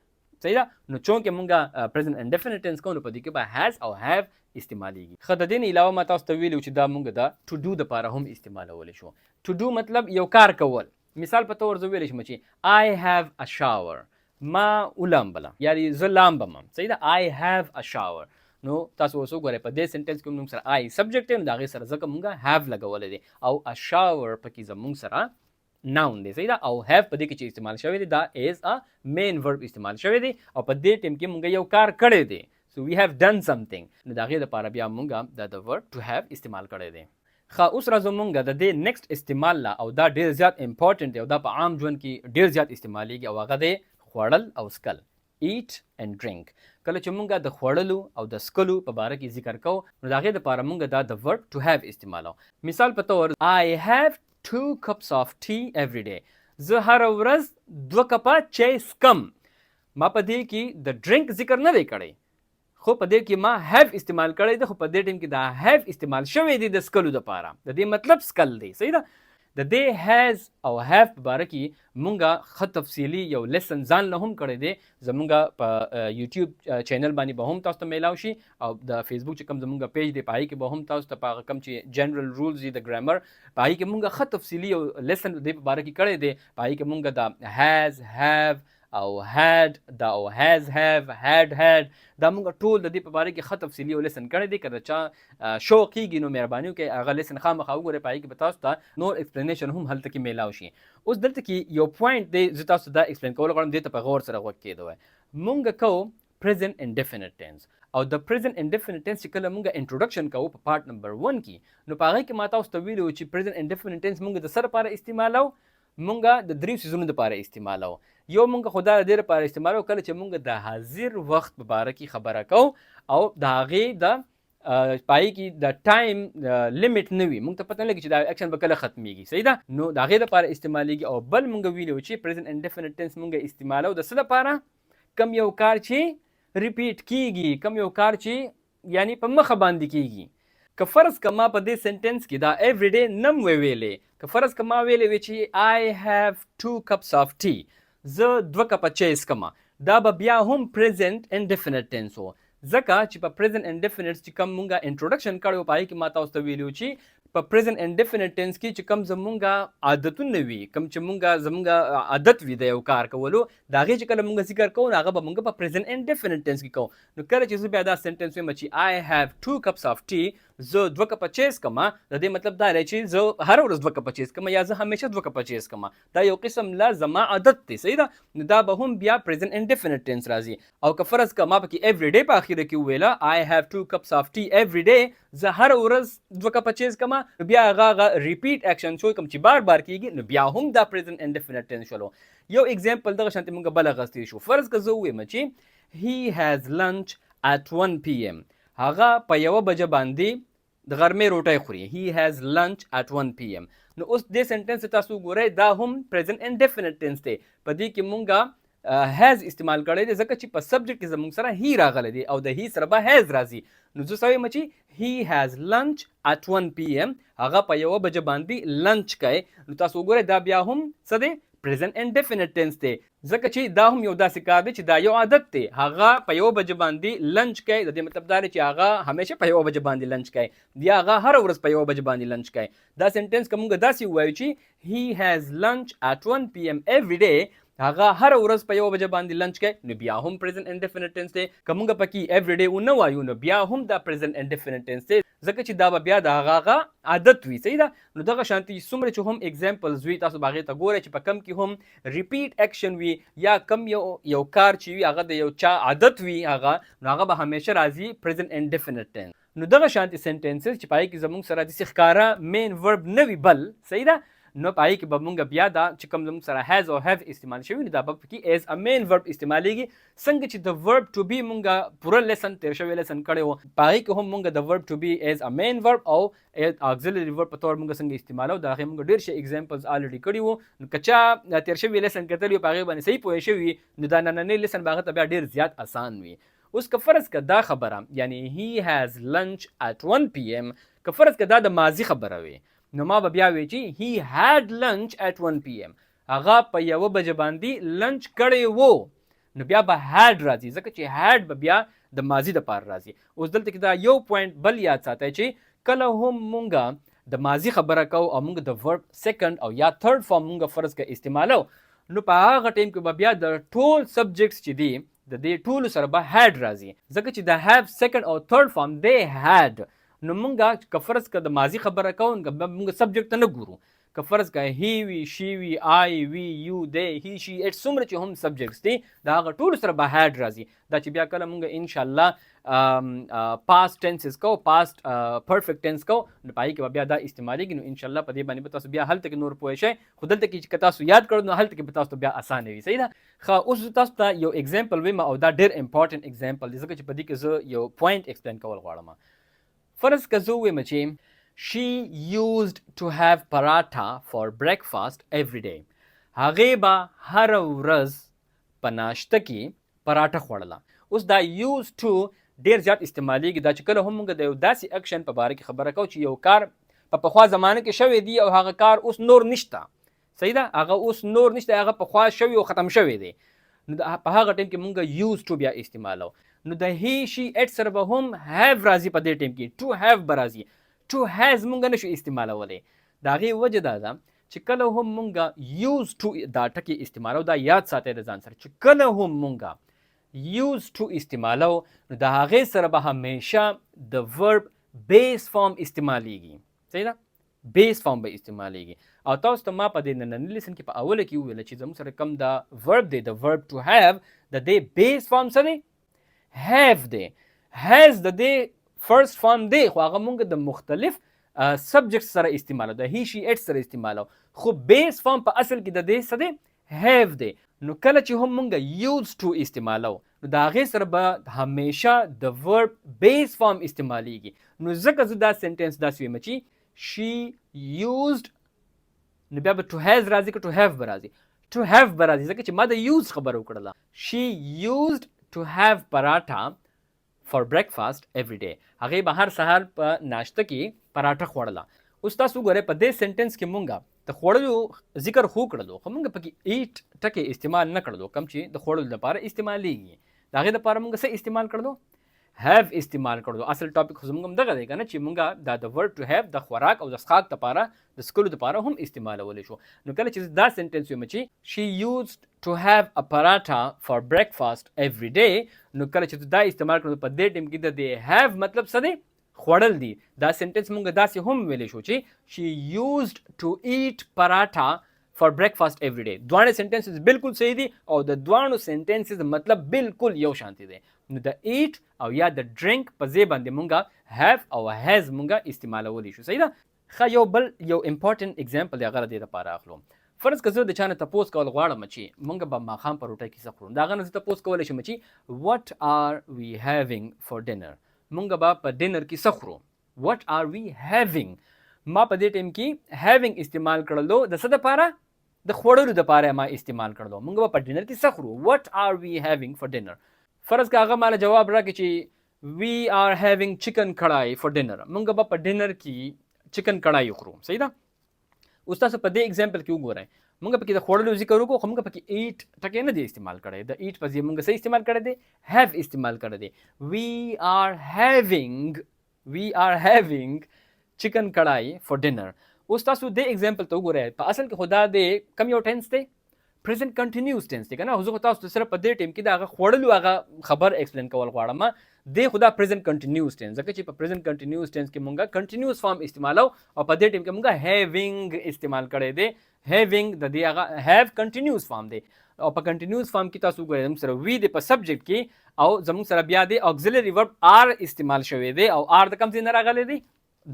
صحیح ده؟ نو چونکه مونږ present indefinite tense کوو، نو په دې کې به has او have استعمالیږي. ښه، د دې نه علاوه ما تاسو ته ویلي چې دا مونږ د to do دپاره هم استعمالولی شو. To do مطلب یو کار کول. مثال په تور زه ویلی شم چې I have a shower، ما ولامبله، یعنی زه لامبم. صحیح ده؟ I have a shower. نو تاسو اوس وګورئ، په دې sentence کې موږ سره I subject دی، نو د هغې سره ځکه مونږ have لګولی دی، او a shower پکې زموږ سره noun دی. صحیح ده؟ او have په دې کې چې استعمال شوی دی، دا as a main verb استعمال شوی دی، او په دې ټیم کې مونږ یو کار کړی دی، so we have done something. نو د هغې دپاره بیا مونږ د the verb to have استعمال کړی دی. ښه، اوس راځو مونږ د دې next استعمال لا، او دا ډیر زیات important دی او دا په عام ژوند کې ډیر زیات استعمالیږي، او هغه دی خوړل او څکل، eat and drink. کله چې مونږ د خوړلو او د څکلو په باره کې ذکر کوو، نو د هغې دپاره مونږ دا د verb to have استعمالو. مثال په طور I have two cups of tea every day، زه هره ورځ دوه کپه چای څکم. ما په دې کې د drink ذکر نه دی کړی، خو په دې کې ما have استعمال کړی دی. خو په دې ټیم کې دا have استعمال شوی دی د څکلو دپاره، د دې مطلب څکل دی. صحیح ده؟ د دې has او have په باره کې مونږه ښه تفصیلي یو lesson ځان له هم کړی دی. زمونږ په یوټیوب channel باندې به هم تاسو ته میلاو شي، او د فیسبوک چې کوم زمونږ page دی، په هغې کې به هم تاسو ته په هغه کوم چې general rules دي د ګرامر، په هغې کې مونږ ښه تفصیلي یو lesson د دې په باره کې کړی دی. په هغې کې مونږ د has، have او had، دا او has، have، had، had، دا مونږ ټول د دې په باره کې ښه تفصیلي یو lesson کړی دی. که د چا شوق کېږي، نو مهرباني وکړئ هغه lesson خامخا وګورئ. په هغې کې به تاسو ته نور explanation هم هلته کې میلاو شي. اوس دلته کې یو point دی، زه تاسو ته دا explain کول غواړم، دې ته په غور سره غوږ کېدوئ. مونږ کوو present indefinite tense، او د present indefinite tense چې کله مونږ introduction کوو په part number 1 کې، نو په هغې کې ما تاسو ته ویلي وو چې present indefinite tense مونږ د څه لپاره استعمالو؟ مونږ د دریو څیزونو لپاره استعمالو. یو مونږ خو دا د دې لپاره استعمالو کله چې مونږ د حاضر وخت په باره کې خبره کوو او د هغې د پای کې د time limit نه وي، مونږ ته پته نه لګي چې دا اکشن به کله ختمیږي. صحیح ده؟ نو د هغې لپاره استعمالیږي. او بل مونږ ویلي وو چې present indefinite tense مونږ استعمالو د څه لپاره؟ کم یو کار چې repeat کیږي، کم یو کار چې یعنی په مخه باندې کیږي. که فرض که ما په دې sentence کې دا every day نم ویلې، که فرض که ما ویلې وی چې I have two cups of tea، زه دوه کپه چای څکم، دا به بیا هم present indefinite tense و. ځکه چې په پریزنټ انډیفینټ چې کوم مونږه انټروډکشن کړی و، په هغې کې ما تاسو ته ویلي و چې په پریزنټ انډیفینټ ټینس کې چې کوم زمونږه عادتونه وي، کوم چې مونږه زمونږه عادت وي د یو کار کولو، د هغې چې کله مونږ ذکر کوو نو هغه به مونږ په پریزنټ انډیفینټ ټینس کې کوو. نو کله چې زه بیا دا سنټنس وایم چې I have two cups of tea، زه دوه کپه چای څکم، د دې مطلب دا دی چې زه هره ورځ دوه کپه چای څکم یا زه همیشه دوه کپه چای څکم، دا یو قسم له زما عادت دی. صحیح ده؟ نو دا به هم بیا پریزنټ انډیفینټ ټینس راځي. او که فرض که ما پکې ایوری ډی په اخیره کې وویله I have two cups of tea every day، زه هره ورځ دوه کپه چای څکم، نو بیا هغه هغه ریپیټ اکشن شو کوم چې بار بار کیږي، نو بیا هم دا پریزنټ انډیفینټ ټینس شولو. یو اگزامپل دغه شانتې مونږ بله غستی شو. فرض که زه ووایم چې he has lunch at 1 pm، هغه په یوه بجه باندې د غرمې روټۍ خوري، he has lunch at 1 pm. نو اوس دې سنټنس ته تاسو وګورئ، دا هم پریزنټ انډیفینټ ټینس دی. په دې کې مونږه هیز استعمال کړی دی، ځکه چې په سبجیکټ کې زمونږ سره هی راغلی دی او د هی سره به هیز راځي. نو زه څه وایم چې he has lunch at 1 pm، هغه په یوه بجه باندې لنچ کوي. نو تاسو وګورئ دا بیا هم څه دی؟ پریزنټ انډیفینټ ټینس دی، ځکه چې دا هم یو داسې کار دی چې دا یو عادت دی. هغه په یوه بجه باندې لنچ کوي، د دې مطلب دا دی چې هغه همیشه په یوه بجه باندې لنچ کوي یا هغه هره ورځ په یوه بجه باندې لنچ کوي. دا سنټنس که موږ داسې ووایو چې he has lunch at 1 pm every day، هغه هره ورځ په یوه بجه باندې لنچ کوي، نو بیا هم پریزنټ انډیفینټ ټینس دی. که موږ پکې ایوری ډی ونه وایو نو بیا هم دا پریزنټ انډیفینټ ټینس دی، ځکه چې دا به بیا د هغه هغه عادت وي. صحیح ده؟ نو دغه شانتي څومره چې هم اگزامپلز وي تاسو به هغې ته ګورئ چې په کم کې هم ریپیټ اکشن وي یا کم یو یو کار چې وي هغه د یو چا عادت وي هغه، نو هغه به همیشه راځي پریزنټ انډیفینټ ټینس. نو دغه شانتي سنټنسز چې په هغې کې زموږ سره داسې ښکاره مین ورب نه وي بل، صحیح ده، نو په هغې کې به مونږ بیا دا چې کوم زموږ سره هیز او هیو استعمال شوي نو دا به پکې ایز ا مین ورب استعمالیږي. څنګه چې د ورب ټو بي مونږ پوره لیسن تیر شوی لیسن کړی و، په هغې کې هم مونږ د ورب ټو بي ایز ا مین ورب او اکزلری ورب په تور مونږ څنګه استعمالو، د هغې مونږ ډېر شي اگزامپلز الریډي کړي وو. نو که چا تیر شوی لیسن کتلی په هغې باندې صحیح پوه شوي نو دا نننی لیسن به هغه ته بیا ډېر زیات اسان وي. اوس که فرض که دا خبره یعنی he has lunch at 1 pm، که فرض که دا د ماضي خبره وي نو ما به بیا وی چې he had lunch at 1 pm، هغه په یوه بجه باندې لنچ کړی وو، نو بیا به had راځي، ځکه چې had به بیا د ماضي د پاره راځي. اوس دلته کې دا یو پوینټ بل یاد ساتئ چې کله هم مونږه د ماضي خبره کوو او مونږ د ورب سیکنډ او یا تھرډ فارم مونږ فرض که استعمالو، نو په هغه ټایم کې به بیا د ټول سبجیکټس چې دي د دې ټولو سره به had راځي، ځکه چې د have سیکنډ او تھرډ فارم دی had. نو مونږه که فرض که د ماضي خبره کوو نو مونږ سبجیکټ ته نه ګورو، که فرض که هی وي، شی وي، آی وي، یو، دی، هی، شی، اټ، څومره چې هم سبجیکټس دي د هغه ټولو سره به هیډ راځي. دا چې بیا کله مونږ ان شاء الله پاست ټینسز کوو، پاست پرفیکټ ټینس کوو، نو په هغې کې به بیا دا استعمالېږي. نو ان شاء الله په دې باندې به تاسو بیا هلته کې نور پوه شئ، خو دلته کې چې که تاسو یاد کړو نو هلته کې به تاسو ته بیا اسانه وي. صحیح ده؟ ښه، اوس زه تاسو ته یو اگزامپل وایم او دا ډېر امپورټنټ اگزامپل دی، ځکه چې په دې کې زه یو پوینټ ایکسپلین کول غواړم. فرض که زه ووایم چې she used to have paratha for breakfast every day، هغې به هره ورځ په ناشته کې پراټه خوړله. اوس دا used to ډیر زیات استعمالیږي، دا چې کله هم موږ د یو داسې اکشن په باره کې خبره کوو چې یو کار په پخوا زمانه کې شوی دی او هغه کار اوس نور نشته. صحیح ده؟ هغه اوس نور نشته، هغه پخوا شوی او ختم شوی دی، نو په هغه ټایم کې مونږ یوز ټو بیا استعمالو. نو د هی، شی، اټ سره به هم هیو راځي، په دې ټایم کې ټو هیو به راځي، ټو هیز مونږ نشو استعمالولی. د هغې وجه دا ده چې کله هم مونږ یوز ټو دا ټکی استعمالو، دا یاد ساتئ د ځان سره چې کله هم مونږ یوز ټو استعمالو نو د هغې سره به همیشه د ورب بیس فارم استعمالیږي. صحیح ده؟ بیس فارم به استعمالیږي. او تاسو ته ما په دې ننني لیسن کې په اوله کې وویل چې زموږ سره کوم دا ورب دی، د ورب ټو هیو، د دې بیس فارم څه دی؟ هیو دی. هیز د دې فرست فارم دی، خو هغه مونږ د مختلف سبجیکټ سره استعمالو، د هی، شی، اټ سره استعمالو، خو بیس فارم په اصل کې د دې څه دی؟ هیو دی. نو کله چې هم مونږ یوز ټو استعمالو نو د هغې سره به همیشه د ورب بیس فارم استعمالیږي. نو ځکه زه دا سنټنس داسې وایم چې she used، نو بیا به to has راځي که to have به راځي؟ to have به راځي، ځکه چې ما د use خبره وکړله. she used to have paratha for breakfast every day، هغې به هر سهار په ناشته کې پراټه خوړله. اوس تاسو وګورئ په دې سنټنس کې مونږه د خوړلو ذکر خو کړلو، خو مونږ پکې ایټ ټکی استعمال نه کړلو، کوم چې د خوړلو لپاره استعمالیږي. د هغې لپاره مونږ څه استعمال کړلو؟ هیو استعمال کړو. اصل ټاپک خو زموږ هم دغه دی کنه چې مونږ دا د ورب ټو هیو د خوراک او د څښاک لپاره، د څکلو لپاره هم استعمالولی شو. نو کله چې دا سنټنس ویم چې she used to have a paratha for breakfast every day، نو کله چې دا استعمال کړو، په دې ټیم کې د دې have مطلب څه دی؟ خوړل دي. دا سنټنس مونږ داسې هم ویلی شو چې she used to eat paratha for breakfast every day. دواړه سنټنسز بالکل صحیح دي او د دواړو سنټنسز مطلب بالکل یو شانتی دی. نو د eat او یا د drink په ځای باندې مونږه have او has مونږه استعمالولی شو، صحیح ده؟ ښه، یو بل یو امپورټنټ اگزامپل دی، هغه دې لپاره اخلو. فرض که زه د چا نه تپوس کول غواړم چې مونږ به ماښام په روټۍ کې څه خورو، د هغه نه زه تپوس کولی شم چې what are we having for dinner؟ مونږ به په ډینر کې څه خورو؟ What are we having؟ ما په دې ټیم کې having استعمال کړلو. د څه دپاره؟ د خوړلو دپاره ما استعمال کړلو. مونږ به په ډینر کې څه خورو؟ What are we having for dinner؟ فرض که هغه ماله جواب راکړي چې we are having chicken kadai for dinner، مونږ به په ډینر کې چکن کړای خورو، صحیح ده؟ اوس تاسو په دې اگزامپل کې وګورئ، مونږ پکې د خوړلو ذکر وکړو، خو مونږ پکې eat ټکی نه دی استعمال کړی. د eat په ځای مونږ څه استعمال کړی دی؟ Have استعمال کړی دی. We are having chicken kadai for dinner. اوس تاسو دې اگزامپل ته وګورئ. په اصل کې خو دا دی کوم یو ټینس دی؟ Present continuous tense دی کنه؟ زه خو تاسو ته صرف په دې ټیم کې د هغه خوړلو هغه خبر ایکسپلین کول غواړم. دی خو دا present continuous tense، ځکه چې په present continuous tense کې مونږه کنټینیوس فارم استعمالو او په دې ټیم کې مونږه having استعمال کړی دی. Having د دې هغه have continuous form دی او په کنټینیوس فارم کې تاسو وګورئ، زموږ سره we دی په سبجیکټ کې او زموږ سره بیا دی auxiliary verb are استعمال شوی دی او are د کوم ځای نه راغلی دی؟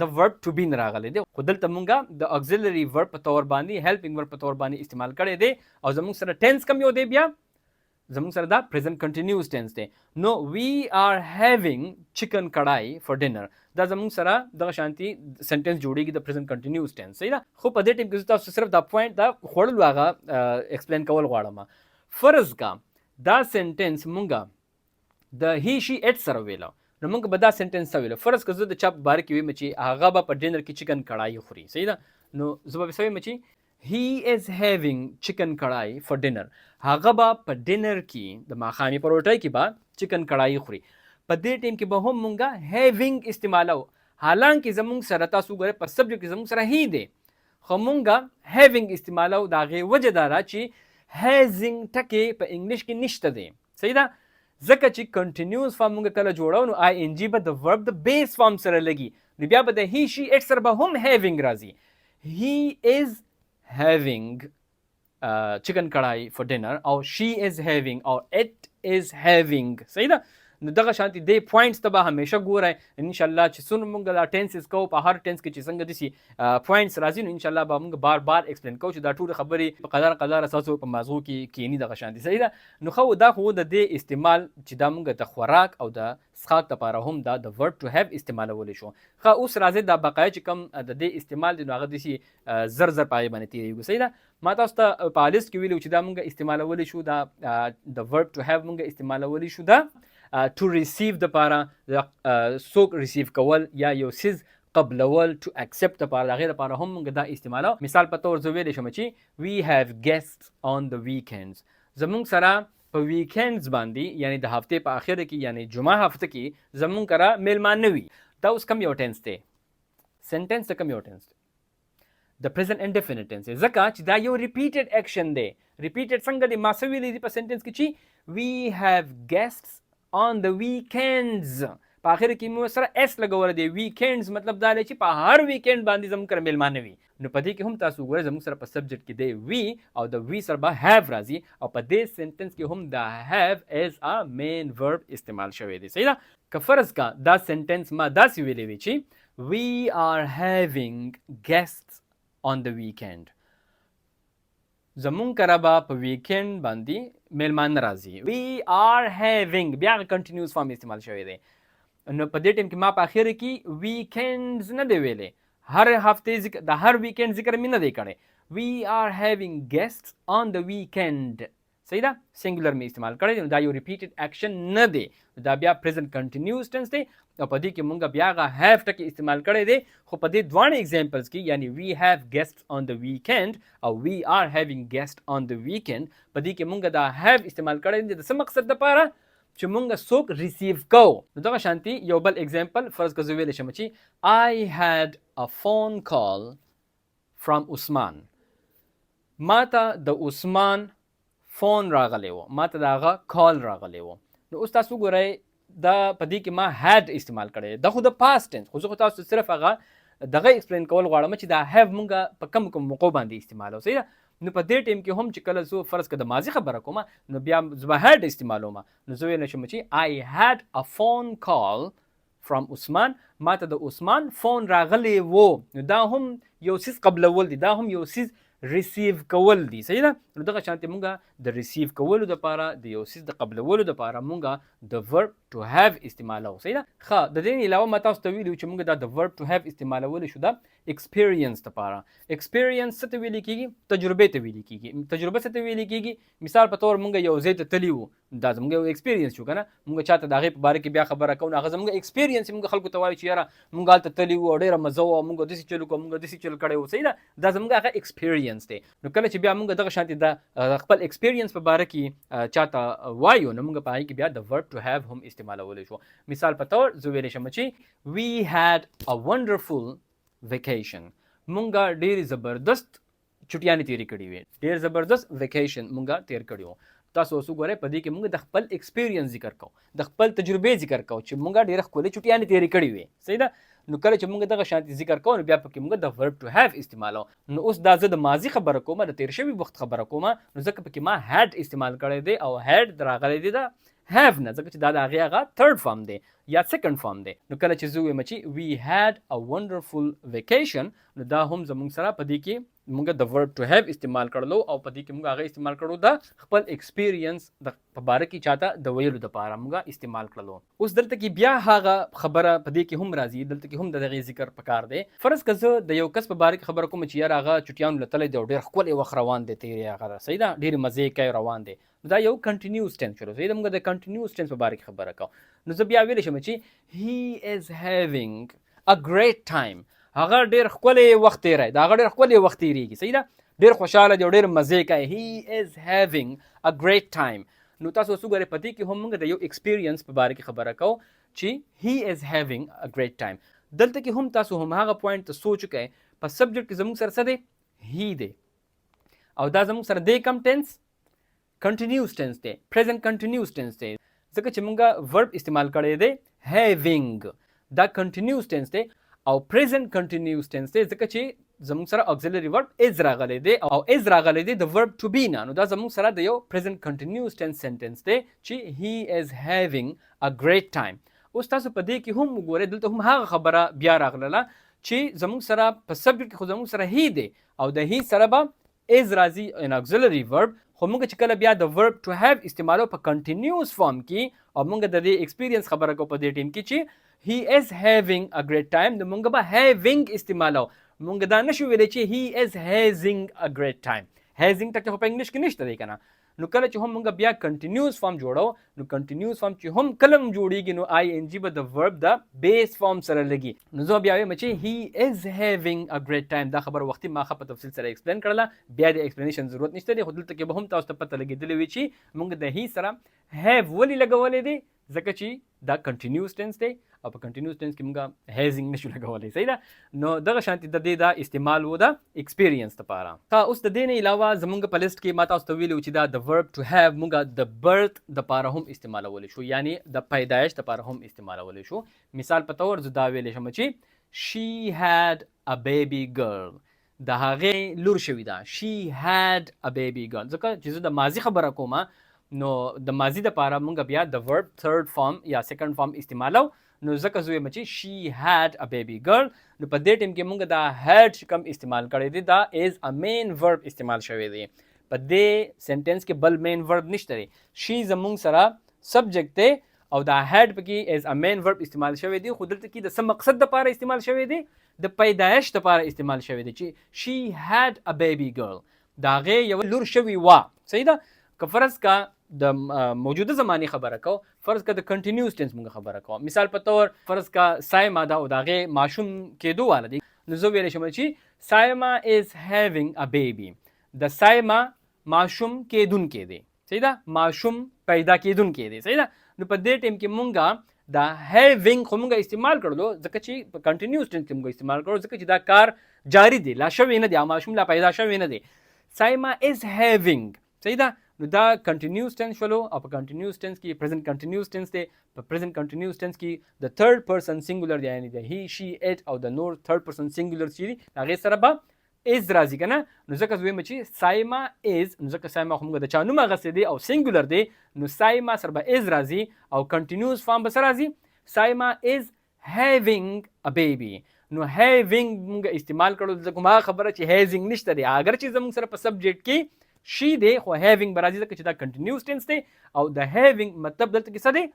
د verb to be نه راغلی دی. خو دلته مونږه د auxiliary verb په تور باندې، helping verb په تور باندې استعمال کړی دی او زموږ سره tense کوم یو دی؟ بیا زموږ سره دا present continuous tense دی. نو we are having chicken kadai for dinner، دا زموږ سره دغه شانتي سنټنس جوړیږي د present continuous tense، صحیح ده؟ خو په دې ټیم کې تاسو صرف دا پوینټ دا خوړلو هغه ایکسپلین کول غواړم. فرض کا دا سنټنس مونږه د he، she، it سره ویلو، نو موږ به دا سنټنس څه ویلو؟ فرض که زه د چا په باره کې ویم چې هغه به په ډینر کې چکن کړای خوري، صحیح ده؟ نو زه به څه ویم؟ چې he is having chicken kadai for dinner. هغه به په ډینر کې، د ماښامي په روټۍ کې به چکن کړای خوري. په دې ټیم کې به هم مونږه having استعمالو، حالانکه زمونږ سره تاسو ګورئ، په سبجیکټ کې زمونږ سره he دی، خو مونږه having استعمالو. د هغې وجه دا ده چې hazing ټکی په انګلیش کې نشته دی، صحیح ده؟ ځکه چې کنټینیوس فارم مونږ کله جوړو، نو ing به د ورب د بیس فارم سره لګي، نو بیا به د he، she، it سره به هم having راځي. He is having chicken kadai for dinner او she is having او it is having، صحیح ده؟ نو دغه شانتي دې پوینټس ته به همیشه ګورئ. ان شاء الله چې څومره مونږ دا ټینسز کوو، په هر ټینس کې چې څنګه دسی پوینټس راځي، نو ان شاء الله به مونږ بار بار ایکسپلین کوو چې دا ټول خبرې په قدر قدر تاسو په مازغو کې کینی، دغه شانتي، صحیح ده؟ نو خو دا خو د دې استعمال چې دا مونږ د خوراک او د څښاک لپاره هم دا د verb to have استعمالولی شو. ښه، اوس راځي دا بقایا چې کوم د دې استعمال دی، نو هغه دسی زر زر پای باندې تیریږي، صحیح ده؟ ما تاسو ته په لیست کې ویلو چې دا مونږ استعمالولی شو، دا د verb to have مونږ استعمالولی شو دا to receive د پاره، څوک ریسیو کول یا یو څیز قبلول، to accept د پاره، د هغې لپاره هم موږ دا استعمالو. مثال په تور زه ویلی شم چې we have guests on the weekends. زمونږ سره په weekends باندې، یعنی د هفتې په اخر کې، یعنی جمعه هفته کې زمونږ کره میلمانه وي. دا اوس کوم یو ټینس دی؟ سنټنس د کوم یو ټینس دی؟ د present indefinite tense، ځکه چې دا یو repeated action دی. Repeated څنګه دی؟ ما څه ویلي دي په سنټنس کې؟ چې we have guests on the weekends. په اخر کې مو سره s لګول دی. Weekends مطلب دا دی چې په هر ویکند باندې زموږ کره میلمانه وي. نو په دې کې هم تاسو وګورئ، زموږ سره په سبجیکټ کې دی we او د we سره به have راځي او په دې سنټنس کې هم د have as a main verb استعمال شوی دی، صحیح ده؟ که فرض کا دا سنټنس ما داسې ویلی وي چې we are having guests on the weekend، زمونږ کره به په ویکند باندې میلمانه راځي، we are having، بیا کنټینیوس فارم استعمال شوی دی. نو په دې ټیم کې ما په اخر کې weekends نه دی ویلی، هر هفته ذکر، د هر ویکند ذکر مې نه دی کړی. We are having guests on the weekend، صحیح ده؟ سنګولر می استعمال کړی دی. دا یو ریپیټډ اکشن نه دی، دا بیا present continuous tense دی او په دې کې مونږ بیا هغه have ټکی استعمال کړی دی. خو په دې دواړه examples کې، یعنی we have guests on the weekend او we are having guests on the weekend، په دې کې مونږ دا have استعمال کړی دی. د څه مقصد لپاره؟ چې چې مونږ څوک ریسیو کوو. نو دغه شانتي یو بل اگزامپل، فرض که زه ویلی شم چې I had a phone call from عثمان، ما ته د عثمان فون راغلی و، ما ته د هغه call راغلی و. نو اوس تاسو وګورئ، دا په دې کې ما had استعمال کړی، دا خو د past tense، خو زه خو تاسو صرف هغه دغه explain کول غواړم چې دا have مونږ په کم کوم موقع باندې استعمالو، صحیح ده؟ نو په دې ټیم کې هم چې کله زه فرض که د ماضي خبره کوم، نو بیا زه به had استعمالوم. نو زه ویلی شم چې I had a phone call from عثمان، ما ته د عثمان فون راغلی وو. نو دا هم یو څیز قبلول دي، دا هم یو څیز ریسیو کول دي، صحیح ده؟ نو دغه شانتې مونږه د ریسیو کولو دپاره، د یو څیز د قبلولو دپاره مونږه د verb to have استعمالو، صحیح ده؟ ښه، د دې نه علاوه ما تاسو ته ویلي چې مونږ دا د verb to have استعمالولی شو د experience دپاره. Experience څه ته ویل کېږي؟ تجربې ته ویل کېږي. تجربه څه ته ویل کېږي؟ مثال په تور مونږ یو ځای ته تللي وو، دا زمونږ یو experience شو که نه؟ مونږ چاته د هغې په باره کې بیا خبره کوو، نو هغه زمونږ experience مونږ خلکو ته وایو چې یاره مونږ هلته تللي وو او ډېره مزه وه، مونږ داسې چل وکړو، مونږ داسې چل کړی وو، صحیح ده؟ دا زمونږ هغه experience دی. نو کله چې بیا مونږ دغه شانتې د خپل experience په باره کې چاته وایو، نو مونږ په هغې کې بیا د verb to have هم استعمالولی شو. مثال په تور زه ویلی شم چې we had a wonderful vacation، مونږ ډېرې زبردست چټیانې تېرې کړې وې، ډېر زبردست vacation مونږ تېر کړی وو. تاسو اوس وګورئ، په دې کې مونږ د خپل experience ذکر کوو، د خپل تجربې ذکر کوو چې مونږ ډېره ښکلې چټیانې تېرې کړې وې، صحیح ده؟ نو کله چې مونږ دغه شانتې ذکر کوو، نو بیا پکې مونږ د verb to have استعمالو. نو اوس دا زه د ماضي خبره کوم، د تېر شوي وخت خبره کوم، نو ځکه پکې ما had استعمال کړی دی او had راغلی دی د have نه، ځکه چې دا د هغې هغه third form دی یا second form دی. نو کله چې زه ووایم چې we had a wonderful vacation، نو دا هم زمونږ سره په دې کې مونږ د verb to have استعمال کړلو او په دې کې مونږ هغه استعمال کړو د خپل experience د په باره کې چاته د ویلو دپاره مونږ استعمال کړلو. اوس دلته کې بیا هغه خبره په دې کې هم راځي، دلته کې هم د دغې ذکر پکار دی. فرض که زه د یو کس په باره کې خبره کوم چې یاره هغه چټیانو له تللی دی او ډېر ښکلی وخت روان دی، تېری هغه ده، صحیح ده، ډېرې مزې کوي روان دی، نو دا یو continuous tense شروع، صحیح ده؟ موږ د continuous tense په باره کې خبره کوو، نو زه بیا ویلی شم چې he is having a great time، هغه ډېر ښکلی وخت تېری، د هغه ډېر ښکلی وخت تېرېږي، صحیح ده، ډېر خوشحاله دی او ډېر مزې کوي، he is having a great time. نو تاسو اوس وګورئ، په دې کې هم موږ د یو experience په باره کې خبره کوو چې he is having a great time. دلته کې هم تاسو هم هغه point ته سوچ وکړئ، په subject کې زموږ سره څه دی؟ He دی، او دا زموږ سره دی کوم tense؟ Continuous tense دی، present continuous tense دی، ځکه چې موږ verb استعمال کړی دی having، دا continuous tense دی او present continuous tense دی، ځکه چې زموږ سره auxiliary verb is راغلی دی او is راغلی دی د verb to be نه. نو دا زموږ سره د یو present continuous tense sentence دی چې he is having a great time. اوس تاسو په دې کې هم وګورئ، دلته هم هغه خبره بیا راغله چې زموږ سره په subject کې خو زموږ سره he دی او د he سره به is راځي an auxiliary verb، خو موږ چې کله بیا د verb to have استعمالو په continuous form کې او موږ د دې experience خبره کوو په دې ټیم کې چې he is having a great time، نو موږ به having استعمالو. موږ دا نشو ویلی چې he is hazing a great time. Hazing ټکی خو په انګلیش کې نشته دی که نه؟ نو کله چې هم موږ بیا continuous form جوړو، نو continuous form چې هم کله هم جوړیږي، نو ing به د verb د base form سره لګي. نو زه بیا وایم چې he is having a great time. دا خبره وختي ما ښه په تفصیل سره explain کړله، بیا د explanation ضرورت نشته دی، خو دلته کې به هم تاسو ته پته لګېدلې وي چې موږ د he سره have ولې لګولی دی، ځکه چې دا continuous tense دی او په continuous tense کې موږ hazing نشو لګولی، صحیح ده؟ نو دغه شانتې د دې دا استعمال و د experience لپاره. ښه، اوس د دې نه علاوه زمونږ په لیست کې ما تاسو ته ویلي و چې دا د verb to have موږ د birth دپاره هم استعمالولی شو، یعنی د پیدایش دپاره هم استعمالولی شو. مثال په طور زه دا ویلی شم چې she had a baby girl، د هغې لور شوې ده، she had a baby girl. ځکه چې زه د ماضي خبره کوم، نو د ماضي دپاره موږ بیا د verb third form یا second form استعمالو. نو ځکه زه وایم چې she had a baby girl. نو په دې ټیم کې موږ دا had چې کوم استعمال کړی دی، دا is a main verb استعمال شوی دی. په دې sentence کې بل main verb نشته دی. She زموږ سره subject دی او دا had پکې as a main verb استعمال شوی دی، خو دلته کې د څه مقصد دپاره استعمال شوی دی؟ د پیدایش دپاره استعمال شوی دی چې she had a baby girl، د هغې یوه لور شوې وه، صحیح ده؟ که فرض کا د موجوده زمانې خبره کوو، فرض کا د continuous tense موږ خبره کوو، مثال په طور فرض کا سایما ده او د هغې ماشوم کېدو والا دی، نو زه ویلی شم چې سایما is having a baby، د سایما ماشوم کېدونکی دی، صحیح ده، ماشوم پیدا کېدونکی دی، صحیح ده؟ نو په دې ټیم کې مونږه دا هیوینګ خو مونږه استعمال کړلو، ځکه چې په کنټینیوس ټینس کې مونږ استعمال کړو، ځکه چې دا کار جاری دی، لا شوی نه دی، ماشوم لا پیدا شوی نه دی. سایما از هیوینګ، صحیح ده. نو دا کنټینیوس ټینس شولو، او په کنټینیوس ټینس کې پریزنټ کنټینیوس ټینس دی. په پریزنټ کنټینیوس ټینس کې د تھرډ پرسن سنګولر دی، یعنی د هی، شی، اټ او د نور تھرډ پرسن سنګولر چې دي، هغې سره به از راځي که نه. نو ځکه زه وایم چې سایما از، نو ځکه سایما خو موږ د چا نوم اخیستی دی او سنګولر دی، نو سایما سره به از راځي او کنټینیوس فارم به څه راځي؟ سایما از having a baby. نو having موږ استعمال کړو، ځکه ما خبره چې having نشته دی، اگر چې زموږ سره په سبجیکټ کې شي دی، خو having به راځي، ځکه چې دا کنټینیوس ټینس دی او د having مطلب دلته کې څه دی؟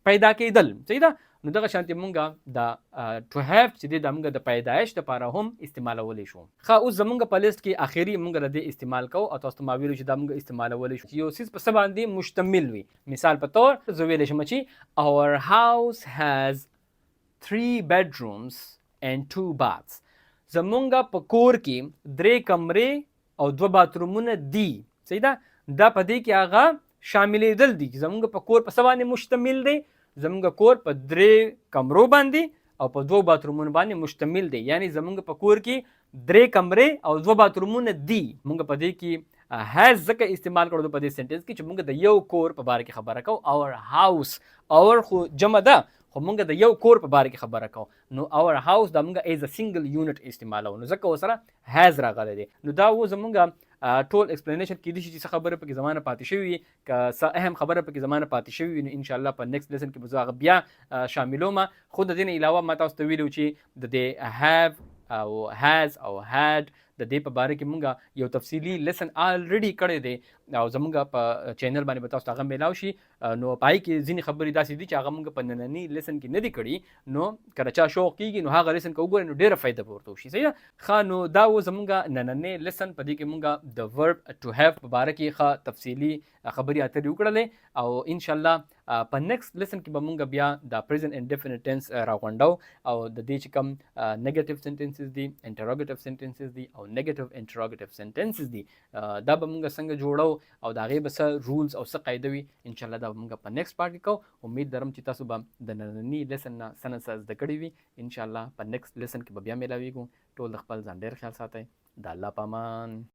پیدا کېدل، صحیح ده. نو دغه شانتې مونږه د ټو هیو چې دی، دا مونږ د پیدایش لپاره هم استعمالولی شو. ښه، اوس زمونږ په لیست کې اخري مونږ د دې استعمال کوو، او تاسو ته ما ویلو چې دا مونږ استعمالولی شو چې یو څیز په څه باندې مشتمل وي. مثال په طور زه ویلی شم چې our house has 3 bedrooms and 2 baths. زمونږ په کور کې 3 کمرې او 2 باترومونه دي، صحیح ده. دا په دې کې هغه شاملېدل دي چې زمونږ په کور په څه باندې مشتمل دی؟ زمونږ کور په 3 کمرو باندې او په 2 باترومونو باندې مشتمل دی، یعنی زمونږ په کور کې 3 کمرې او 2 باترومونه دي. مونږ په دې کې هیز ځکه استعمال کړو په دې سنټنس کې چې مونږ د یو کور په باره کې خبره کوو. اور هاوس، اور خو جمع ده، خو مونږ د یو کور په باره کې خبره کوو، نو اور هاوس دا مونږ ایز ا سنگل یونټ استعمالو، نو ځکه ورسره هیز راغلی دی. نو دا و زمونږ ټول ایکسپلینیشن. کېدای شي چې څه خبره پکې زمانه پاتې شوې وي، که څه اهم خبره پکې زمانه پاتې شوې وي، نو ان شاء الله په نیکسټ لیسن کې به زه هغه بیا شاملوم. خو د دې نه علاوه ما تاسو ته ویلو چې د دې هیو او هیز او هیډ د دې په باره کې مونږ یو تفصیلي لیسن آلریډي کړی دی، او زمونږ په چینل باندې به تاسو ته هغه میلاو شي. نو په هغې کې ځینې خبرې داسې دي چې هغه مونږ په ننني لیسن کې نه دي کړي، نو که د چا شوق کېږي نو هغه لیسن که وګورئ نو ډېره فایده به ورته وشي، صحیح ده. ښه، نو دا و زمونږ نننی لیسن. په دې کې مونږ د ورب ټو هیو په باره کې ښه تفصیلي خبرې اترې وکړلې، او انشاءالله په نیکسټ لیسن کې به مونږ بیا د پریزنټ انډیفینټ ټینس راغونډو، او د دې چې کوم نیګیټیو سنټنسز دي، انټروګیټیو سنټنسز دي او نیګیټیو انټروګیټیو سنټنسز دي، دا به مونږ څنګه جوړو او د هغې به څه رولز او څه قاعده وي، انشاءالله دا به مونږ په نیکسټ پارټ کې کوو. امید لرم چې تاسو به د ننني لیسن نه څه نه څه زده کړي وي. انشاءالله په نیکسټ لیسن کې به بیا میلاویږو. ټول د خپل ځان ډېر خیال ساتئ. د الله په امان.